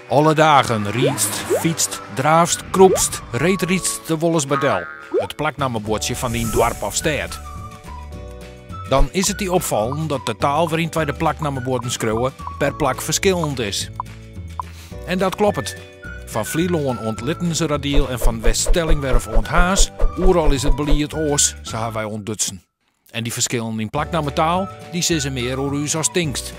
Alle dagen rydst, fytst, draafst, krûpst, reedrydst der wolris by del, it plaknammebuordsje fan dyn doarp of stêd. Dan is it dy opfallen dat de taal wêryn't wy de plaknammebuorden skriuwe per plak ferskillend is. En dat kloppet. Fan Flylân oant Littenseradiel en fan Weststellingwerf oant Harns, oeral is it belied oars, sa ha wy ûntdutsen. En dy ferskillen yn plaknammetaal, dy sizze mear oer ús as tinkst.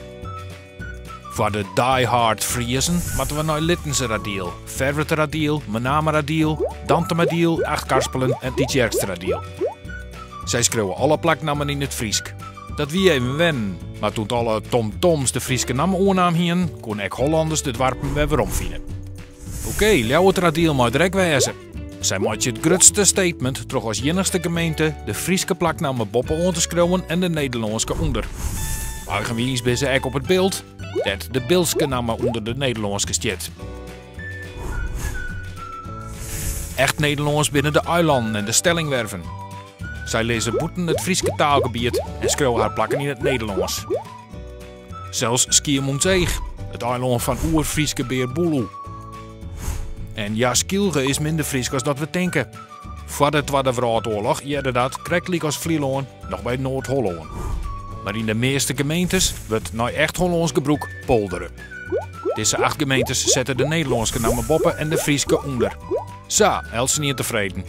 Foar de die-hard Friezen moatte we nei Littenseradiel, Ferwerteradiel, Menameradiel, Dantumadiel, Achtkarspelen en Tytsjerksteradiel. Sy skriuwe alle plaknammen yn it Frysk. Dat wie even wennen, mar doe't alle tomtoms de Fryske namme oernaam hienen, koene ek Hollanders de doarpen wer weromfine. Oké, Ljouwerteradiel mei der ek wêze. Sy meitsje it grutste statement troch as iennichste gemeente de Fryske plaknamme boppe oan te skriuwen en de Nederlânske ûnder. Eigenwiis binne se ek op It Bilt, dêr't de Biltske namme ûnder de Nederlânske stiet. Echt Nederlânsk binne de eilannen en de Stellingwerven. Sy lizze bûten it Fryske taalgebiet en skriuwe har plakken yn it Nederlânsk. Sels Skiermûntseach, it eilân fan oer-Fryske bear Boeloe. En ja, Skylge is minder Frysk as dat we tinke. Foar de Twadde Wrâldoarloch hearde dat, krekt lykas Flylân, noch by Noard-Hollân. Mar yn de measte gemeentes wurdt nei echt Hollânsk gebrûk poldere. Dizze acht gemeentes sette de Nederlânske namme boppe en de Fryske ûnder. Sa, eltsenien tefreden.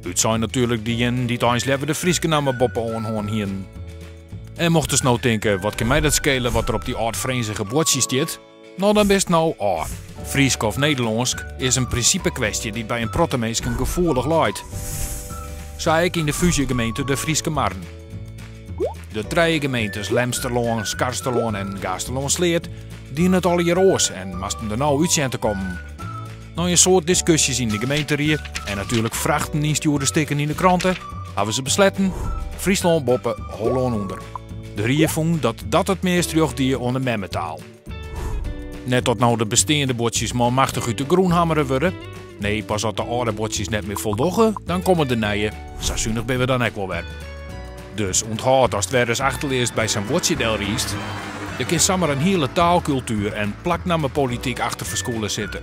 Utsein natuerlik dyjenen dy't eins leaver de Fryske namme boppe-oan hân hienen. En mochtest no tinke, wat kin my dat skele wat der op dy âldfrinzige buordsje stiet? No dan bist no ôf. Frysk of Nederlânsk is in prinsipekwestje dy't by in protte minsken gefoelich leit. Sa ek yn de fúzjegemeente De Fryske Marren. De trije gemeentes Lemsterlân, Skarsterlân en Gaasterlân-Sleat diene it allegear oars en moasten der no út sjen te kommen. Nei in soad diskusjes yn de gemeenterie en natuerlik frachten ynstjoerde stikken yn de krante, hawwe se besletten, Fryslân boppe, Hollân ûnder. De rie fûn dat dat it meast rjocht die oan de memmetaal. Net dat no de besteande buordsjes manmachtich út de grûn hammere wurde. Nee, pas as de âlde buordsjes net mear foldogge, dan komme de nije. Sa sunich binne we dan ek wol wer. Dus ûnthâld ast wer ris achterleas by sa'n buordsje delriist, der kin samar in hiele taalkultuer en plaknammepolityk achter ferskûle sitte.